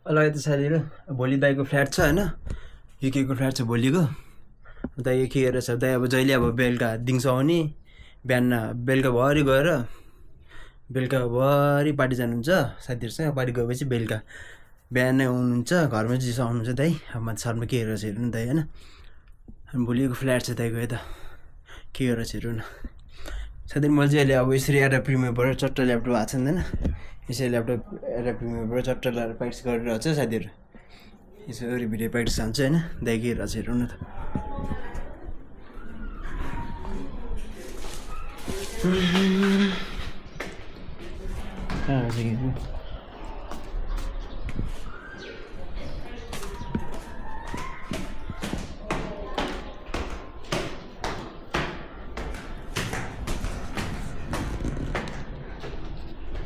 अलग त साथीहरू भोलि दाइको फ्ल्याट छ होइन युकेको फ्ल्याट छ भोलिको दाइ के गरेर छ दाइ अब जहिले अब बेलुका दिउँसो आउने बिहान बेलुकाभरि गएर बेलुकाभरि पार्टी जानुहुन्छ साथीहरूसँग पार्टी गएपछि बेलुका बिहानै आउनुहुन्छ घरमा चिसो आउनुहुन्छ दाइ अब माथि सर्टमा के गरेर छ हेर्नु दाइ होइन अनि भोलिको फ्ल्याट छ दाइको यता के गरेर छ हेर्नु न साथी मैले चाहिँ अहिले अब यसरी एउटा प्रिमियरबाट चट्ट ल्यापटप आएको छ नि होइन यसरी ल्यापटप एउटा प्रिमियरबाट चट्ट लगाएर प्र्याक्टिस गरिरहेको छ साथीहरू यसरी भिडियो प्र्याक्टिस हान्छ होइन दाइ के हेरेर छ हेर्नु न त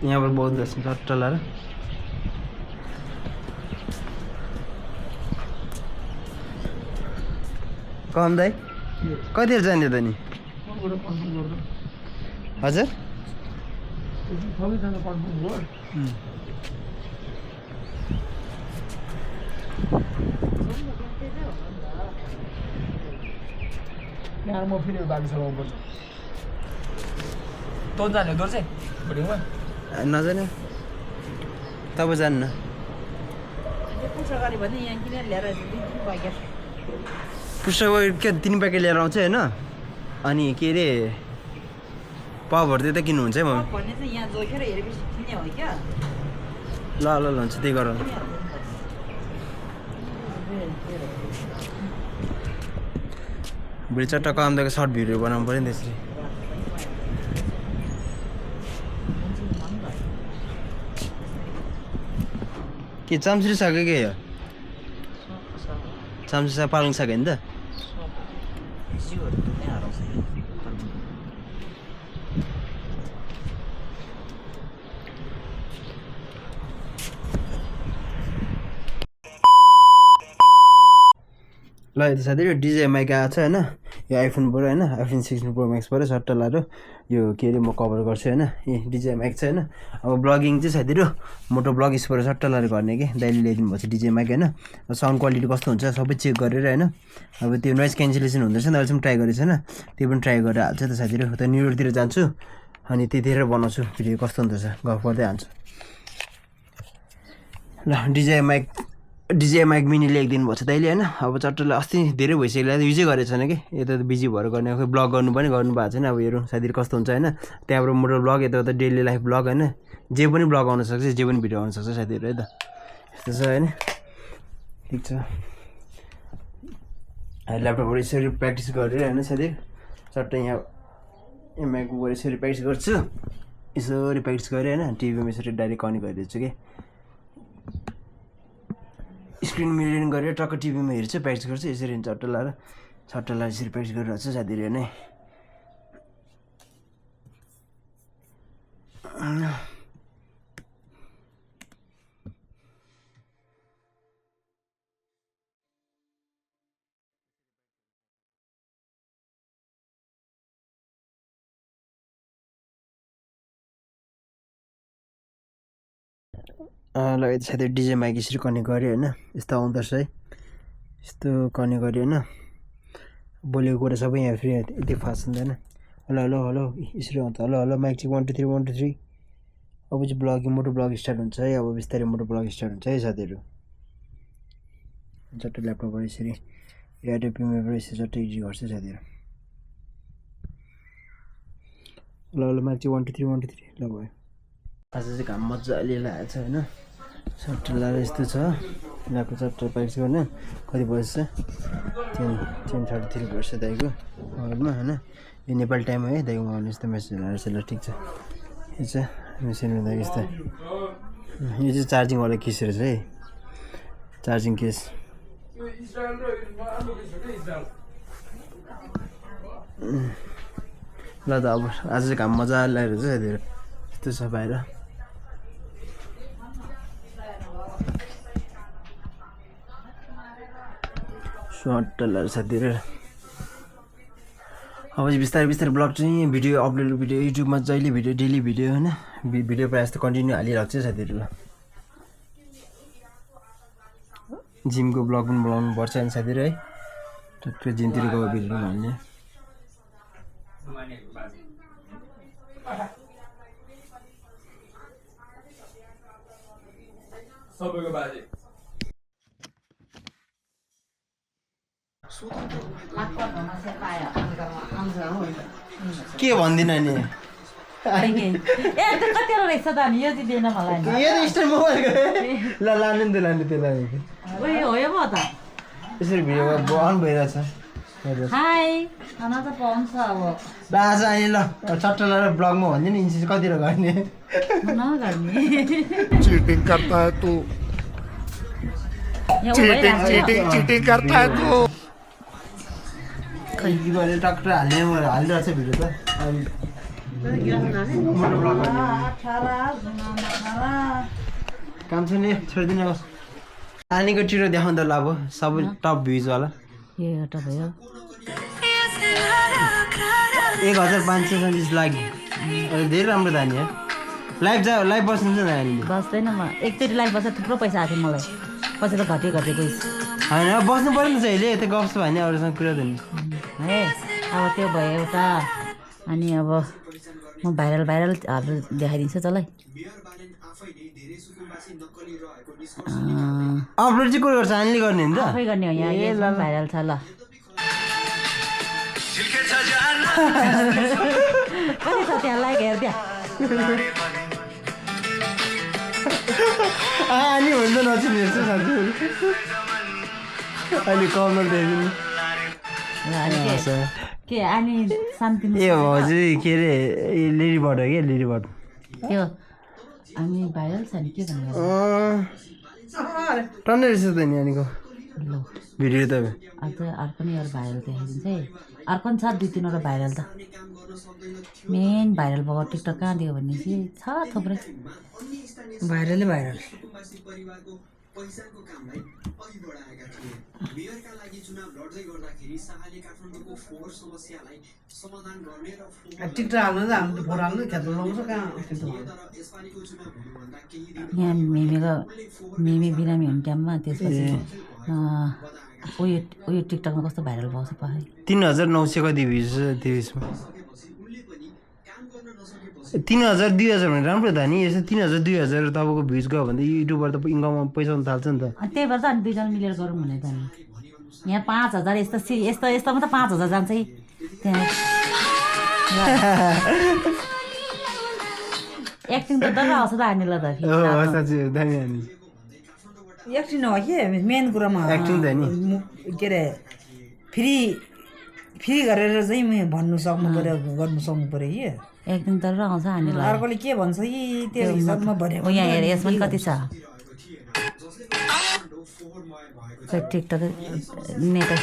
यहाँबाट बहुत गर्छ चट्ट लगाएर कम दाइ कतिखेर जाने त नि हजुर म फेरि बाँकी चलाउनु पर्छ तँ जाने दोर चाहिँ भोलिमा नजाने तपाईँ जान्न पुस्तक क्या 3 प्याकेट लिएर आउँछ होइन अनि के अरे पावहरू त्यता किन्नुहुन्छ है म ल ल ल हुन्छ त्यही गरौँ भोलि चट्ट कामदाको सर्ट भिडियो बनाउनु पऱ्यो नि त्यसरी के चाम्सुरी साग के हो चाम्सुरी साग पालङ साग होइन त ल यो त साथीहरू डिजे माइक आएको छ होइन यो आइफोनबाट होइन आइफोन 16 प्रो म्याक्सबाट सट्ट लाएर यो के अरे म कभर गर्छु होइन ए डिजे माइक छ होइन अब ब्लगिङ चाहिँ साथीहरू मोटो ब्लग स्पोबाट सट्ट लाएर गर्ने कि दाइले ल्याइदिनु भएको छ डिजे माइक होइन साउन्ड क्वालिटी कस्तो हुन्छ सबै चेक गरेर होइन अब त्यो नोइज क्यान्सलेसन हुँदो रहेछ नि अहिलेसम्म ट्राई गरेको छैन त्यो पनि ट्राई गरेर हाल्छ त साथीहरू त न्यु इयरतिर जान्छु अनि त्यतिखेर बनाउँछु भिडियो कस्तो हुँदो रहेछ गफ गर्दै हाल्छु ल डिजे माइक मिनी ल्याइदिनु भएको छ दाइले होइन अब चट्टले अस्ति धेरै भइसक्यो युजै गरेको छैन कि यता त बिजी भएर गर्ने खै ब्लग गर्नु पनि गर्नु भएको छैन अब हेरौँ साथीहरू कस्तो हुन्छ होइन त्यहाँबाट मोटो ब्लग यता डेली लाइफ ब्लग होइन जे पनि ब्लग आउन सक्छ जे पनि भिडियो आउन सक्छ साथीहरू है त यस्तो छ होइन ठिक छ ल्यापटपबाट यसरी प्र्याक्टिस गरेर होइन साथी चट्ट यहाँ एमआईको यसरी प्र्याक्टिस गर्छु यसरी प्र्याक्टिस गरेँ होइन टिभीमा यसरी डाइरेक्ट कनेक्ट गरिदिन्छु कि स्क्रिन मिररिङ गरेर टक्क टिभीमा हेर्छु प्र्याक्टिस गर्छु यसरी चट्ट लाएर यसरी प्र्याक्टिस गरिरहेको छु साथीहरू नै ल यति साथी डिजे माइक यसरी कनेक्ट गऱ्यो होइन यस्तो आउँदो रहेछ है यस्तो कनेक्ट गऱ्यो होइन बोलेको कुरा सबै यहाँ फेरि यति फास्ट हुँदैन हेलो हेलो हेलो यसरी आउँछ हेलो हेलो माइक चाहिँ 1 2 3 1 2 3 अब चाहिँ ब्लगिङ मोटो ब्लग स्टार्ट हुन्छ है अब बिस्तारै मोटो ब्लग स्टार्ट हुन्छ है साथीहरू चट्ट ल्यापटपबाट यसरी एडिट प्रिमियरबाट यसरी चट्ट युज गर्छ साथीहरू हेलो हेलो माइक चाहिँ 1 2 3 1 2 3 ल भयो आज चाहिँ घाम मजाले लागेको छ होइन चट्ट लगाएर यस्तो छ यहाँको चट्ट प्र्याक्टिस गर्ने कति बजी छ 10:33 बज्छ दाइको मोबाइलमा होइन यो नेपाली टाइम है दाइको मोबाइलमा यस्तो मेसेज आएर छ ल ठिक छ यो चाहिँ मेसेज हुँदा यस्तो यो चाहिँ चार्जिङवाला केस रहेछ है चार्जिङ केस ल त अब आज चाहिँ घाम मजाले लागेको छ साथीहरू यस्तो छ बाहिर सर्ट लगाएर साथीहरू अब चाहिँ बिस्तारै बिस्तारै ब्लग चाहिँ भिडियो अपलोड भिडियो युट्युबमा जहिले भिडियो डेली भिडियो होइन भिडियो प्रायः जस्तो कन्टिन्यू हालिरहेको छ साथीहरू ल जिमको ब्लग पनि बनाउनु पर्छ नि साथीहरु है टक्क जिमतिर गएको भिडियो पनि हाल्ने सबैको बाजे के भन्दिन नि कतिवटा रहेछ त नि यो चाहिँ दिएन मलाई नि यो स्टार मोबाइलको ल लानु नि त्यसलाई उयो हो यो त यसरी भिडियो अन भइरहेछ हाई खाना त पाउँछ अब आज अहिले ल चट्ट लगाएर ब्लगमा भन्दिन नि इन्च कतिर गर्ने नगर्ने चीटिंग करता है तू चीटिंग करता है तू खै गरेर टक्टर हालिरहेछ भिडियो त मोटो ब्लग काम छ नि छोडिदिनु अब नानीको टिरो देखाउँदा ल अब सबै टप भ्युजवाला यो एउटा भयो 1537 लाइक धेरै राम्रो त नि लाइभ बस्नुहुन्छ नानीले बस्दैन म एकचोटि लाइभ बस्दा थुप्रो पैसा आएको थियो मलाई पछि त घट्यो गयो होइन बस्नु पर्यो नि अहिले यता गफ भने अरूसँग कुरा त नि है अब त्यो भयो एउटा अनि अब म भाइरल देखाइदिन्छु तँलाई अपलोड चाहिँ को गर्छ नानीले गर्ने नि त आफै गर्ने हो यहाँ भाइरल छ ल कति छ त्यहाँ लाइक हेर त्यहाँ अनि हुन्छ नचिनेछु साथीहरू अहिले कमल देख्नु के अनि शान्ति ए हजुर के अरे लिरीबाट के लिरीबाट त्यो हामी भाइरल छ नि के भन्नु टन्नै रहेछ त नि नानीको ल भिडियो त अझ अर्को नि एउटा भाइरल देखाइदिन्छ है अर्को नि छ 2-3वटा भाइरल त मेन भाइरल भएको टिकटक कहाँ दियो भने चाहिँ छ थुप्रै भाइरलै भाइरल टिकटक हाल्नु त हाम्रो फोटो हाल्नु खेल्नु लगाउँछ कहाँ यहाँ मेमे बिरामी हुने टाइममा त्यसपछि उयो टिकटकमा कस्तो भाइरल भएको छ पाए 3900 कति भ्युज त्यो उसमा 3000 2000 भने राम्रो त नि यसो 3000 2000 तपाईँको भ्युज गयो भने त युट्युबबाट त इन्कममा पैसा आउनु थाल्छ नि त अनि त्यही भएर त अनि दुईजना मिलेर गरौँ भने त नि यहाँ 5000 यस्तोमा त 5000 जान्छ है त्यहाँ एक्टिङ त डर आउँछ त हामीलाई त साँच्चै दामी हानी एकछिन हो कि मेन कुरामा एक्टिङ त नि के अरे फ्री गरेर चाहिँ म भन्नु सक्नु पऱ्यो गर्नु सक्नु पऱ्यो कि एक्टिङ त आउँछ हामीलाई अर्कोले के भन्छ कि त्यो हिसाबमा भनेको यहाँ हेर यसमा पनि कति छ टिकटक नेटै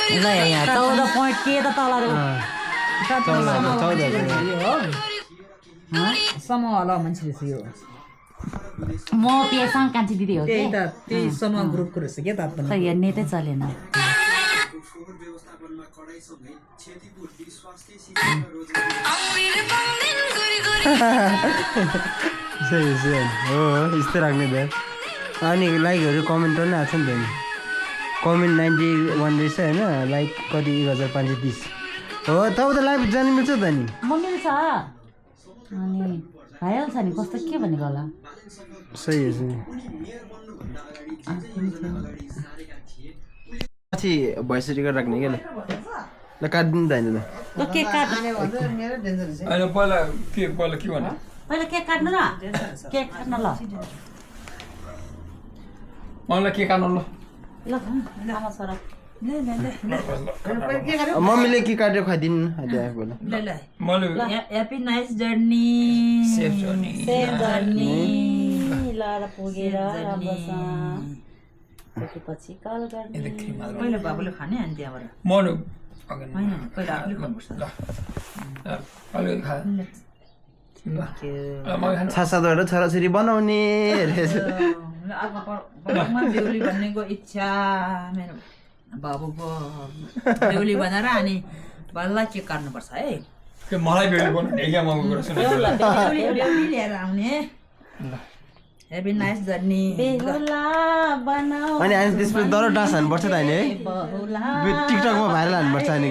ल यहाँ 14 पोइन्ट के त तल समूह होला मान्छेले चाहिँ यो म पेसाङ कान्छी दिदी हो त्यही त त्यही समूह ग्रुपको रहेछ के त यहाँ नेटै चलेन सही हो यस्तो राख्ने त अनि लाइकहरू कमेन्ट पनि आएको छ नि त नि कमेन्ट 91 रहेछ होइन लाइक कति 1530 हो तपाईँ त लाइभ जानु मिल्छ त नि म मिल्छ अनि भाइरल छ नि कस्तो के भनेको होला सही हो पछि भोइस रेकर्ड राख्ने क्या ल काटिदिनु त होइन ल केक काट्नु होइन पहिला के भन्नु पहिला केक काट्नु न केक काट्नु ल मलाई के काट्नु ल ल आमा छोरा मम्मीले के काटेर खुवाइदिनु मैले happy nice journey safe journey ल पुगेर पछि कल गर्ने पहिला बाबुले खाने अनि त्यहाँबाट मनु होइन पहिला आफूले खानुपर्छ अलिकति खा सातवटा छोराछोरी बनाउने बेहुली भन्नेको इच्छा मेरो बाबुको बेहुली बनाएर अनि बल्ल के काट्नुपर्छ है मलाई बेहुली बनाउने क्या म कुरा सुन्नु बेहुली ल्याएर आउने Have a nice journey. बेहुला बनाऊ अनि हामी त्यसपछि डर डान्स हान्नुपर्छ त होइन है बहुला टिकटकमा भाइरल हान्नुपर्छ अनि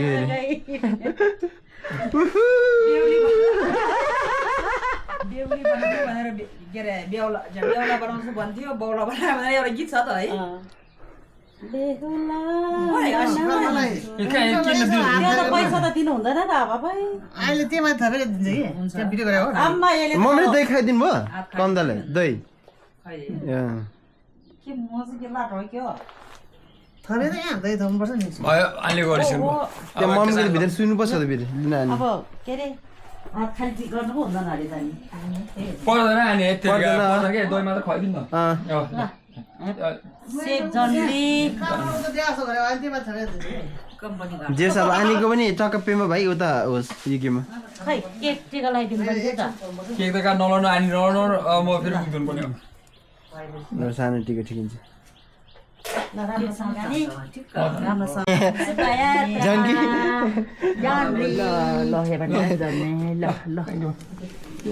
बेहुली बनाउनु भनेर के अरे बेहुला बनाउँछु भन्थ्यो बौला बनायो भनेर एउटा गीत छ त है बेहुला किन दिनु त्यो त पैसा त दिनु हुँदैन त बाबै अहिले त्यहीमा थपेर दिन्छ कि त्यहाँ भिडियो गरेको आम्मा यसले मम्मीले दही खाइदिनु भयो कमदाले दही के मजा के लाट हो के हो थपेर यहाँ दही थप्नुपर्छ नि भयो अहिले गरिसक्नु त्यो मम्मीले भित्र सुन्नुपर्छ त फेरि लिन आनी अब के अरे खाली टिक गर्नु पो हुँदैन अरे त नि पर्दैन अनि पर्दैन। पर्छ के दही मात्र खुवाइदिनु न सेफ जन्डी जस्तो गरे अहिले त्यहीमा थपेर दिन्छ कि कम्पनी जे सब आनीको पनि टक्क पेमा भाइ उता होस् युकेमा खै केक टिका लगाइदिनु पर्छ त केक त कहाँ नलाउनु अनि नलाउनु म फेरि पुग्नु पर्ने हो मेरो सानो टिका ठिकिन्छ ल राम्रोसँग गानी राम्रोसँग जानकी जन्डी ल हेर्नु जन्ने ल ल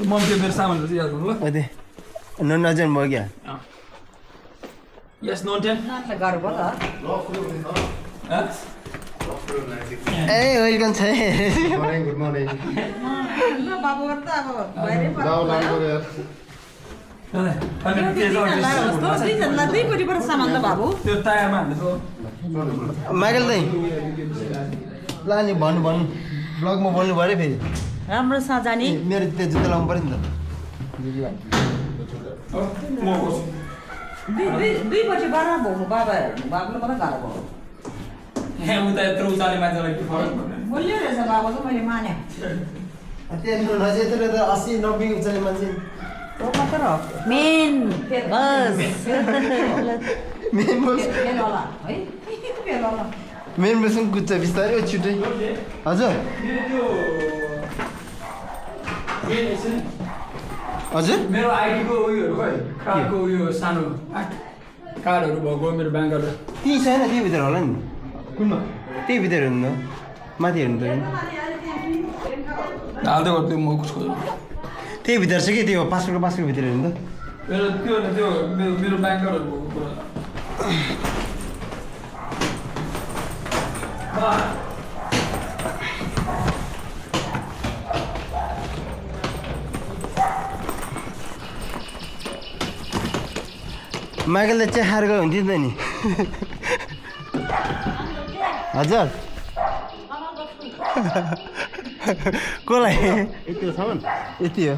मम्मी मेरो सामानहरू चाहिँ याद गर्नु ल अते नजन भयो क्या यस नोन टेन त गाह्रो भयो त ए वेलकम छ गुड मर्निङ बाबुहरू त अब बाहिरै अनि दुईपट्टिबाट सामान त बाबु त्यो टायरमा हाल्नु माइकल दाइ ल नि भन्नु ब्लगमा बोल्नु पऱ्यो फेरि राम्रोसँग जाने मेरो त्यो जुत्ता लाउनु पऱ्यो नि म गर्छु दुईपट्टिबाट भाउनु बाबुले मात्रै गाह्रो भयो यहाँ उता यत्रो उचाले मान्छेलाई के फरक पर्दैन बोल्यो रहेछ बाबु त मैले माने त त्यहाँ नजिक त 80 90 उचाले मान्छे main bus main bus fail होला है फेल होला मेन बसमा कुद्छ बिस्तारै छिटै हजुर हजुर मेरो आइडीको उयोहरू खै कार्डको उयो सानो कार्डहरू भएको मेरो ब्याङ्क कार्ड त्यही छैन त्यही भित्र होला नि कुनमा त्यही भित्र हेर्नु न माथि हेर्नु त हाल्दै गर्थ्यो म कसको त्यही भित्र छ कि त्यो पासपोर्टको भित्र हेर्नु त मेरो त्यो मेरो ब्याङ्क कार्डहरू भएको कुरा माइकलले चाहिँ खाएर गयो हुन्थ्यो नि त नि हजुर कसलाई यति हो सामान यति हो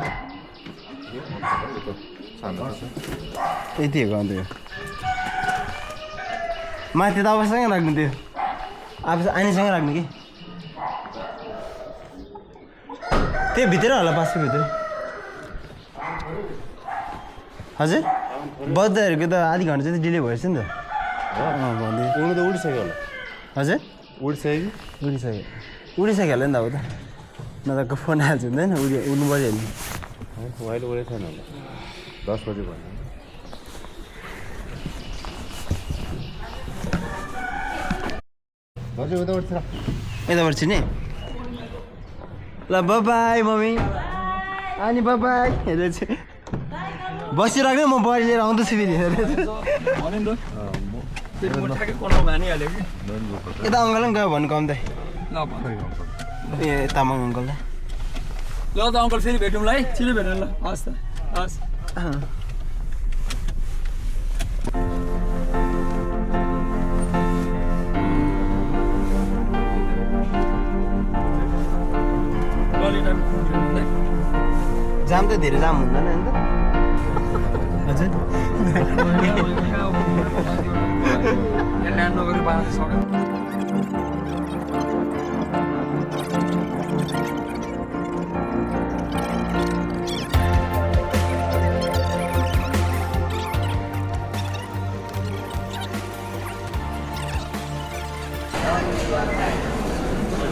यति हो अन्त यो माथि त अबसँग राख्नु त्यो अब आनीसँग राख्नु कि त्यो भित्र होला पासको भित्र हजुर बौद्धहरूको त आधी घन्टा चाहिँ डिले भएछ नि त भन्दै उड्नु त उडिसक्यो होला हजुर उडिसक्यो उडिसक्यो होला नि त अब त नत्र फोन हाल्छ हुँदैन उड्नु पऱ्यो नि अहिले उडेको छैन होला 10 बजे भन्यो हजुर उता उठ्छ यताबाट छिर्ने ल बाई मम्मी अनि बाई हेरेर चाहिँ बसिराख्ने म बडी लिएर आउँदैछु फेरि भन्यो नि त फेरि म ठ्याक्कै कोठामा भनिहाल्यो कि यता अङ्कललाई पनि गयो भन्नु कम त ल भन ए तामाङ अङ्कललाई ल त अङ्कल फेरि भेटौँला है छिटो भेटौँ ल हस् त हस् जाम त धेरै जाम हुँदैन नि त हजुर नगरी बाँध्नु सक्यो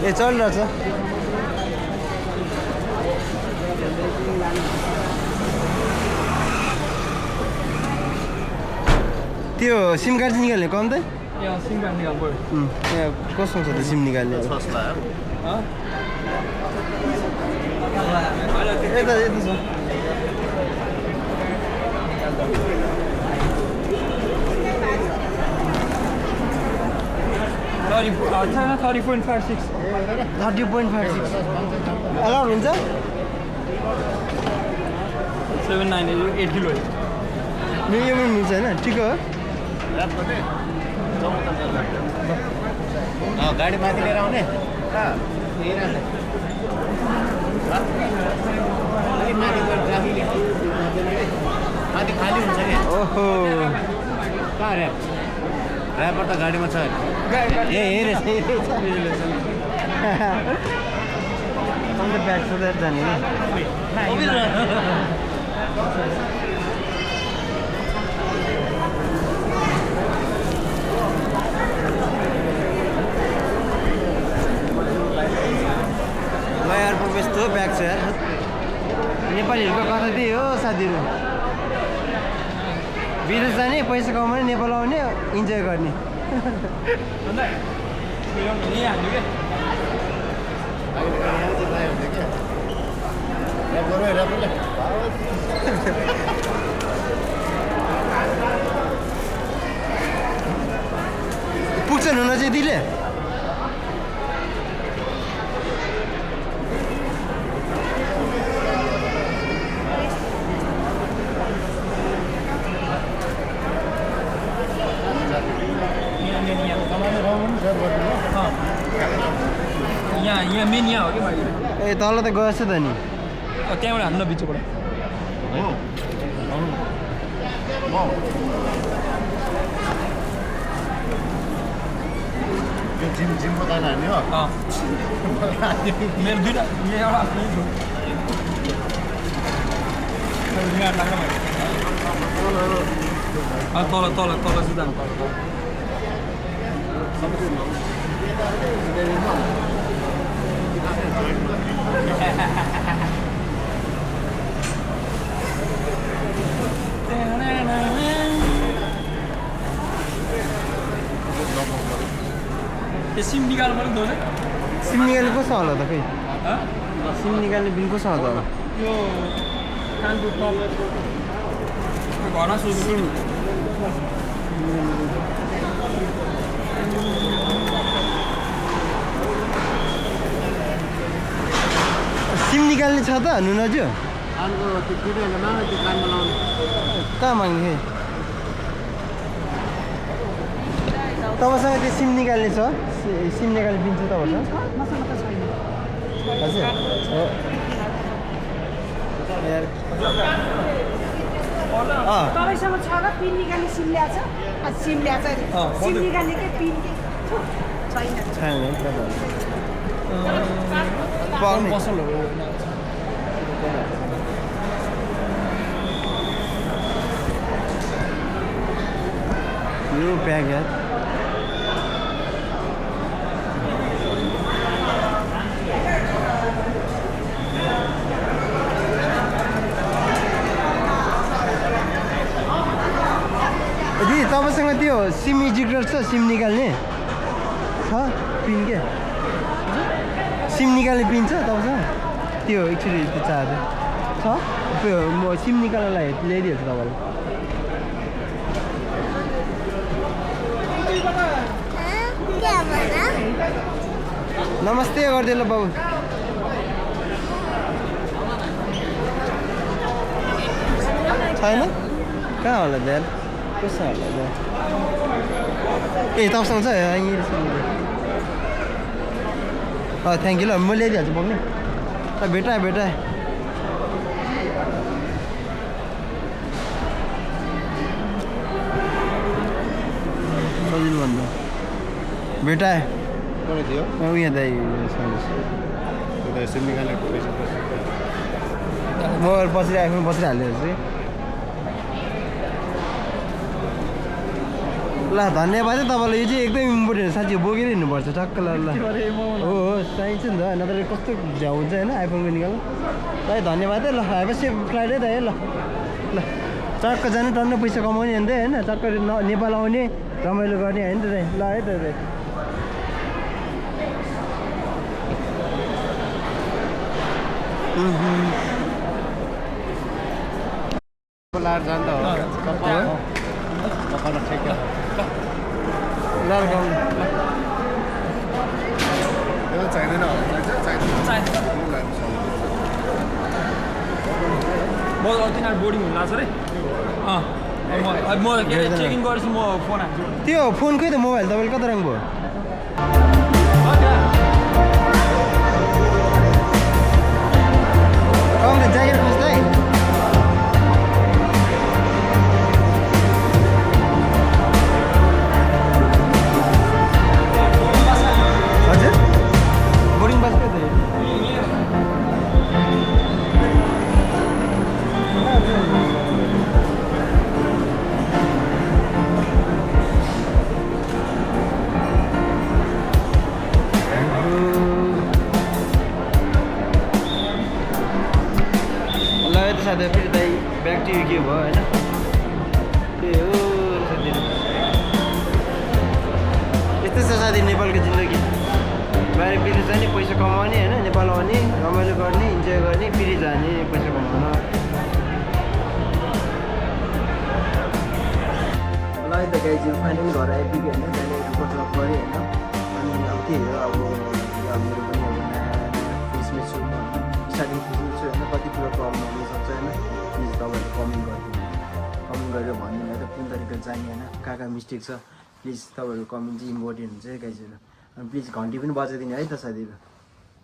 ए चलिरहेछ त्यो सिम कार्ड चाहिँ निकाल्ने कम त यहाँ सिम कार्ड निकाल्नु पऱ्यो यहाँ कस्तो छ त सिम निकाल्ने यता यता छ छैन 30.56 30.56 अलाउड हुन्छ 79 8 किलो यो पनि मिल्छ होइन ठिक हो गाडी माथि लिएर आउने माथि खाली हुन्छ नि ओहो कहाँ ड्राइभर त गाडीमा छ ए हेरेछ अन्त ब्याग सोधेर जाने ल एयरपोर्टमा यस्तो ब्याग छ यार नेपालीहरूको कथा त्यही हो साथीहरू विदेश जाने पैसा कमाउने नेपाल आउने इन्जोय गर्ने पुग्छन् हुन चाहिँ दिले यहाँ मेन यहाँ हो कि भाइ ए तल त गएछ त नि त्यहाँबाट हान्न बिचबाट जिमको दाना हान्ने हो मेरो दुईवटा एउटा आफ्नै छु तल तल तल सिधा त्यो सिम निकाल्नु पर्यो दोजे सिम निकाल्ने कस्तो होला त खै सिम निकाल्ने बिल कस्तो होला त यो कानको टप घरमा सोध्नु सिम निकाल्ने छ त नुनाजु कानको त्यो केटीहरूले माग त्यो कानमा लाउने कहाँ माग्ने तपाईँसँग त्यो सिम निकाल्ने छ सिम निकाल्ने पिन छ तपाईँसँग हजुर हो यार तपाईँसँग छ र पिन निकाल्ने सिम ल्याएको छ सिम ल्याएको छ सिम निकाल्ने के पिन के छैन छैन पाउने पसलहरू यो ब्याग यार दिदी तपाईँसँग त्यो सिम इजिक्टर छ सिम निकाल्ने छ पिन के सिम निकाल्ने पिन छ तपाईँसँग त्यो एक्चुली त्यो चार्जर छ त्यो म सिम निकाल्नलाई ल्याइदिएछु तपाईँलाई नमस्ते गरिदिनु ल बाबु छैन कहाँ होला बिहान कसो होला बिहान ए तपाईँसँग छ थ्याङ्क यू ल म ल्याइदिइहाल्छु मम्मी भेटाएँ भेटाएँ सजिलो भन्दा भेटाएँ कहिले थियो उहाँ दाइ त्यो सिम निकालेको पैसा म बसिरहेको बसिहाल्यो चाहिँ ल धन्यवाद है तपाईँलाई यो चाहिँ एकदम इम्पोर्टेन्ट साँच्ची बोकेर हिँड्नुपर्छ टक्क ल ल हो चाहिन्छ नि त नत्र कस्तो झ्याउ हुन्छ होइन आइफोनको निकाल्नु ल धन्यवाद है ल हेभ सेफ फ्लाइट है त है ल ल चक्क जानु टन्न पैसा कमाउने अन्त होइन चक्क नेपाल आउने रमाइलो गर्ने होइन त ल है त लाएर जान्छ हो पकाउन ठिक यो चाहिँदैन म तिनीहरू बोर्डिङ हुनु लाग्छ रे म के अरे चेकिङ गरेपछि म फोन हाल्छु त्यो फोनकै त मोबाइल तपाईँले कता रङ भयो कमरे ज्याकेट खोज्दै हजुर बोर्डिङ पास कति साथै फेरि दाइ ब्याक टु के भयो होइन त्यही हो साथीहरू यस्तै छ साथी नेपालको जिन्दगी बाहिर विदेश जाने पैसा कमाउने होइन नेपाल आउने रमाइलो गर्ने इन्जोय गर्ने फेरि जाने पैसा कमाउन ल है त गाइजहरू फाइनली घर आइपुग्यो होइन बिहान रिपोर्ट ड्रप गरेँ होइन अनि अब त्यही हो अब मेरो पनि अब नयाँ फेसमेस छु स्टार्टिङ फेसमेस छु होइन कति कुरो प्रब्लम हुनसक्छ होइन प्लिज तपाईँहरू कमेन्ट गरेर भनिदिनु है त कुन तरिकाले जाने होइन कहाँ मिस्टेक छ प्लिज तपाईँहरू कमेन्ट चाहिँ इम्पोर्टेन्ट हुन्छ है गाइजहरू अनि प्लिज घन्टी पनि बजाइदिनु है त साथीहरू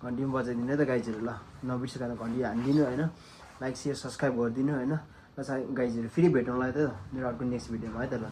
घन्टी पनि बजाइदिनु है त गाइजहरू ल नबिर्सिकन घन्टी हानिदिनु होइन लाइक सेयर सब्सक्राइब गरिदिनु होइन ल गाइजहरू फेरि भेटौँला त मेरो अर्को नेक्स्ट भिडियोमा है त ल